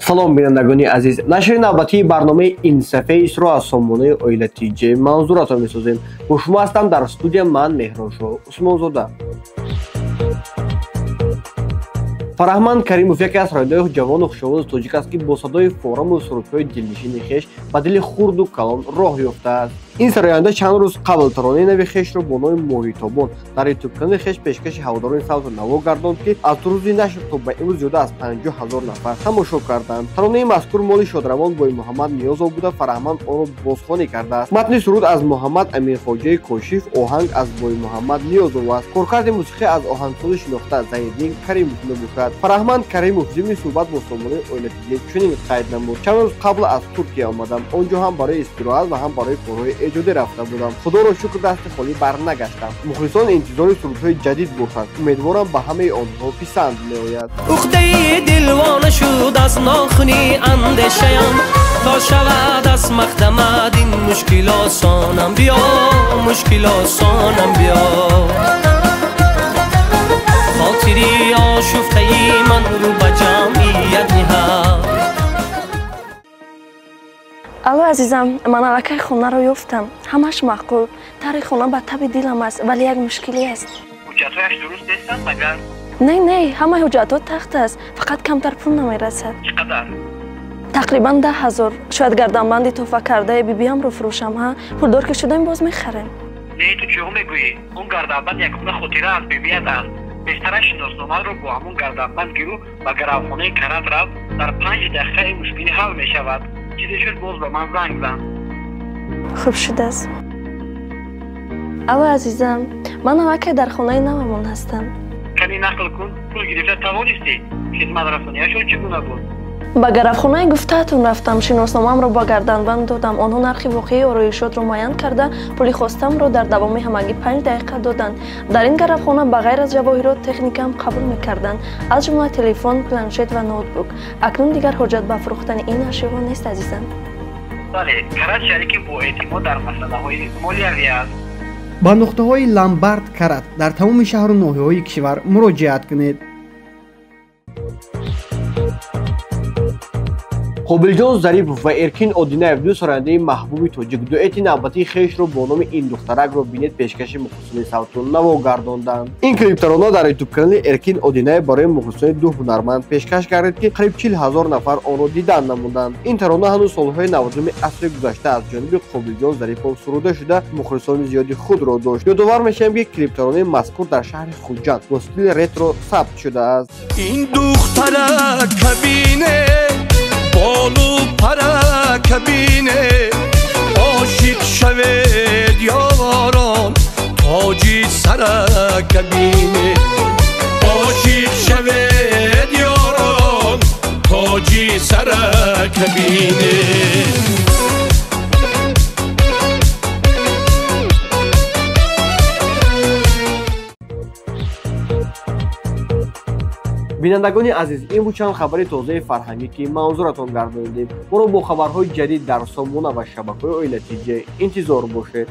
Салом бинандагони азиз, нашри навбатии барномаи Инсафейсро аз сомонаи Оила ТЖ манзуратон месозем. Бо шумо ҳастам дар студия ман Меҳроншоҳ Усмонзода. Фараҳманд Каримов яке аз сарояндаҳои ҷавону хушовози тоҷик аст, ки бо садои фораму сурудҳои дилнишини хеш ба дили хурду калон роҳ ёфтааст. Ин сароянда чанд рӯз қабл таронаи нави хешро бо номи Моҳитобон дар ютуб-канали хеш пешкаши ҳаводорони савту наво гардонд, ки аз рӯзи нашр то ба имрӯз зиёда аз 50 000 нафар тамошо карданд. Таронаи мазкур моли шодравон Боймуҳаммад Ниёзов буда, Фараҳманд онро бозхонӣ кардааст. Матни суруд аз Муҳаммад Амирхоҷаи Кошиф, оҳанг аз Боймуҳаммад Ниёзов аст. Коркарди мусиқӣ аз оҳангсози шинохта Зайниддин Каримов мебошад. Фараҳманд Каримов зимни суҳбат бо сомонаи Оила ТЖ чунин қайд намуд: чанд рӯз қабл аз Туркия омадам. Он ҷо ҳам барои истироҳат ва ҳам барои корҳои эҷодӣ рафта будам. Худоро шукр, дасти холӣ барнагаштам. Мухлисон интизори сурудҳои ҷадид бошанд. Умедворам, ба ҳамаи онҳо писанд меояд. Уқдаи дилвона шуд аз нохуни андешаям, то шавад аз мақдамад ин мушкил осонам биё, мушкил осонам биё. Хотири ошуфтаи ман рӯ ба ҷамъият ниҳад. Алло, азизам, ман аллакай хонаро ёфтам. Ҳамаш маъқул, тари хона ба таби дилам аст, вале як мушкиле аст. Ҳуҷҷатҳояш дуруст нестанд магар? Не, не, ҳамаи ҳуҷҷатҳо тахт аст, фақат камтар пул намерасад. Чӣ қадар? Тақрибан 10 000. Шояд гарданбанди тӯҳфа кардаи бибиамро фурӯшам. Ҳа, пулдор ки шудем, боз мехарем. Не, ту чиҳо мегӯӣ? Он гарданбанд ягона хотира аз бибият аст. Беҳтараш шиносномаро бо ҳамон гарданбанд гиру ба гаравхонаи Карат рав. Дар 5 дақиқа ин мушкилӣ ҳал мешавад. Чизе шуд, боз ба ман занг зан. Хуб шудааст. Алло, азизам, ман аллакай дар хонаи навамон ҳастам. Кани, нақл кун, пул гирифта тавонистӣ? Хизматрасонияшон чӣ гуна буд? Ба гаравхонаи гуфтаатон рафтам, шиносномаамро ба гарданбанд додам. Онҳо нархи воқеии ороишотро муайян карда, пули хостамро дар давоми ҳамагӣ 5 дақиқа доданд. Дар ин гаравхона ба ғайр аз ҷавоҳирот техникаам қабул мекарданд, аз ҷумла телефон, планшет ва ноутбук. Акнун дигар ҳоҷат ба фурӯхтани ин ашёҳо нест, азизам. Бале, Карат шарики боэътимод дар масъалаҳои молиявӣ аст. Ба нуқтаҳои Ламбард Карат дар тамоми шаҳру ноҳияҳои кишвар муроҷиат кунед. Қобилҷон Зарипов ва Эркин Одинаев, ду сарояндаи маҳбуби тоҷик, дуэти навбатии хешро бо номи «Ин духтаракро бинед» пешкаши мухлисони савту наво гардонданд. Ин клиптарона дар ютуб-канали Эркин Одинаев барои мухлисони ду ҳунарманд пешкаш гардид, ки қариб 40 000 нафар онро дидан намуданд. Ин тарона ҳанӯз солҳои 90-уми асри гузашта аз ҷониби Қобилҷон Зарипов суруда шуда, мухлисони зиёди худро дошт. Ёдовар мешавем, ки клиптаронаи мазкур дар шаҳри Хуҷанд бо стили ретро сабт шудааст. Ин духтарака бине, болу парака бине, ошиқ шавед, ёрон, тоҷи сарака бине, ошиқ шавед, ёрон, тоҷи сарака бине. Бинандагони азиз, ин буд чанд хабари тозаи фарҳангӣ, ки манзуратон гардонидем. Моро бо хабарҳои ҷадид дар сомона ва шабакаҳои Оила ТЖ интизор бошед.